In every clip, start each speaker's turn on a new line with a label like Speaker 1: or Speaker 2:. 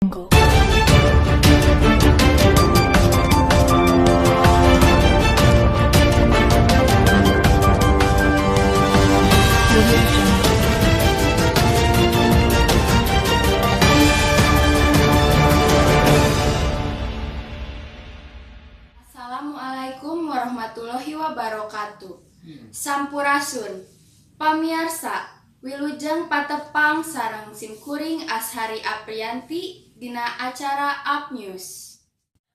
Speaker 1: Jungle. Audio Jungle.
Speaker 2: Assalamualaikum warahmatullahi wabarakatuh. Sampurasun. Pamiarsa, wilujeng patepang sareng simkuring Ashari Aprianti dina acara Up News.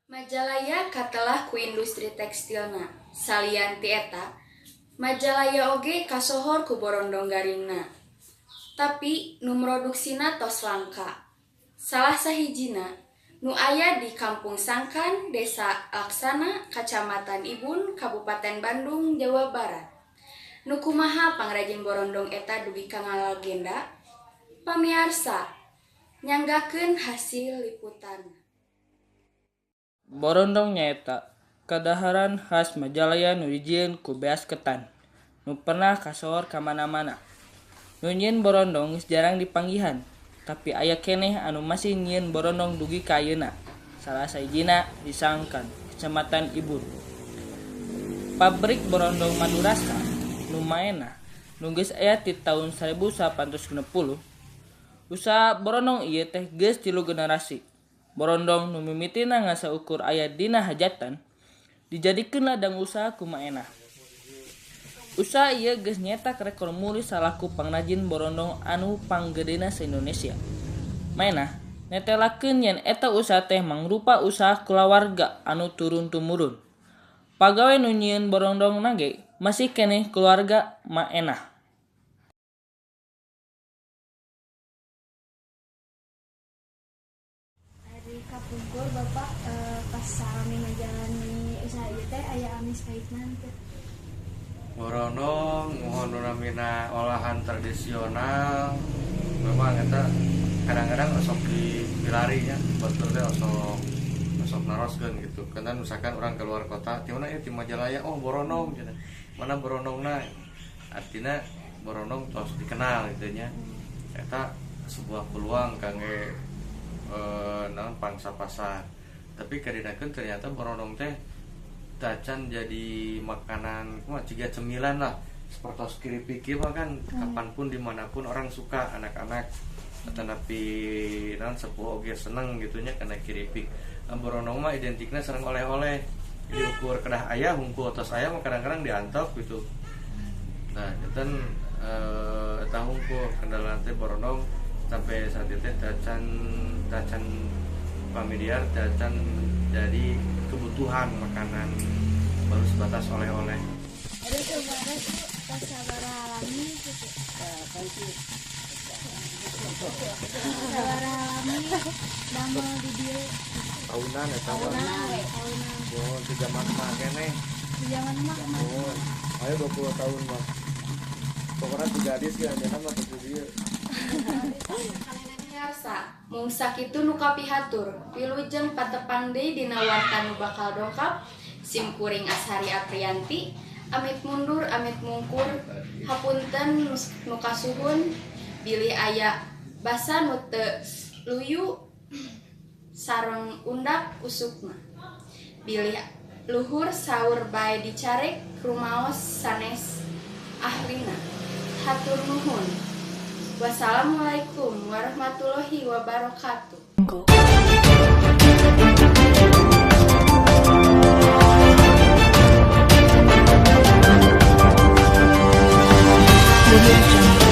Speaker 2: Majalaya katelah ku industri tekstilna. Salian ti eta, Majalaya oge kasohor ku borondong garingna. Tapi nu produksina tos langka. Salah sahijina nu aya di Kampung Sangkan, Desa Laksana, Kacamatan Ibun, Kabupaten Bandung, Jawa Barat. Nu kumaha pangrajin borondong eta dugi ka ngalegenda? Pamiarsa, nyanggakeun hasil liputan.
Speaker 3: Borondong nyaeta kadaharan khas Majalaya nu dijieun ku beas ketan, nu pernah kasohor ka mana-mana. Nu nyieun borondong geus jarang dipanggihan, tapi aya keneh anu masih nyieun borondong dugi ka ayeuna. Salah sahijina di Sangkan, Kecamatan Ibun. Pabrik Borondong Madurasa nu maenah nu geus aya ti taun 1860. Usaha borondong ieu teh geus 3 generasi. Borondong nu mimitina ngan saukur aya dina hajatan dijadikeun ladang usaha ku maenah. Usaha ieu geus nyetak rekor muri salaku pangrajin borondong anu panggedena sa-Indonesia. Maenah netelakeun yen eta usaha teh mangrupa usaha kulawarga anu turun tumurun. Pagawe nu nyieun borondong nage masih keneh keluarga maenah.
Speaker 4: Ari kapungkur Bapak pas salami ngajalani usaha ieu teh aya amis pahitna teh.
Speaker 5: Borondong muhun nu namina olahan tradisional memang eta kadang-kadang osok dipilari nya batur teh osok osok naroskeun gitu. Karena misalkan orang keluar kota, ti mana ieu ti Majalaya, oh borondong cenah. Mana borondongna? Artinya borondong tos dikenal gitu nya. Eta sebuah peluang kangge naon pangsa pasar. Tapi kadinakeun ternyata borondong teh tacan jadi makanan kumaha ciga cemilan lah. Sepertos keripik mah kan kapanpun dimanapun orang suka, anak-anak tetapi naon sepuh oge seneng gitu nya kana keripik. Nah, borondong mah identikna sareng oleh-oleh. Jadi ukur kedah aya hungkul tos aya mah kadang-kadang diantop gitu. Nah, eta eta hungkul kendala teh borondong sampai saat itu tacan tacan familiar, tacan jadi kebutuhan makanan baru sebatas oleh-oleh.
Speaker 4: Ari kemarin pas sabaraha lami gitu. Sabaraha lami damel di dieu.
Speaker 5: Tahunan eta mah.
Speaker 4: Tahunan we, tahunan.
Speaker 5: Oh, di zaman mah keneh.
Speaker 4: Di zaman mah.
Speaker 5: Oh, ayo 20 tahun mah. Pokoknya tiga gadis ya, ayeuna mah tujuh dieu.
Speaker 2: Pamiarsa, mung sakitu nu kapihatur, wilujeng patepang deui dina warta nu bakal dongkap. Sim kuring Ashari Aprianti, amit mundur amit mungkur, hapunten nu kasuhun, bilih aya basa nu teu luyu sareng undak usukna. Bilih luhur saur bae dicarek rumaos sanes ahlina. Hatur nuhun. Wassalamualaikum warahmatullahi wabarakatuh.
Speaker 1: Jungle. Audio Jungle.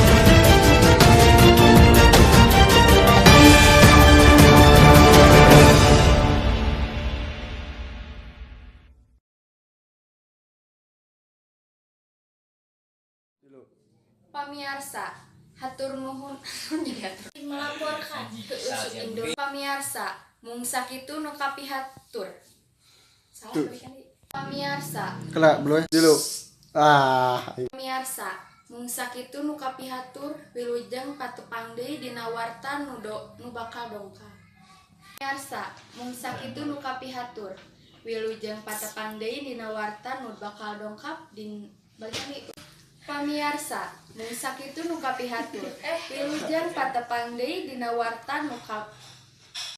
Speaker 2: Pamiarsa, hatur nuhun jadi hatur melaporkan ke usuk Indo. Pamiarsa, mung sakitu nu kapihatur. Salah balikan deui. Pamiarsa,
Speaker 6: Kela belum dulu. Ah,
Speaker 2: pamiarsa, mung sakitu nu kapihatur wilujeng patepang deui dina warta nu do, nu bakal dongkap. Pamiarsa, mung sakitu nu kapihatur wilujeng patepang deui dina warta nu bakal dongkap din balikan deui. Pamiarsa, mung sakitu nu kapihatur. Wilujeng patepang deui dina warta nu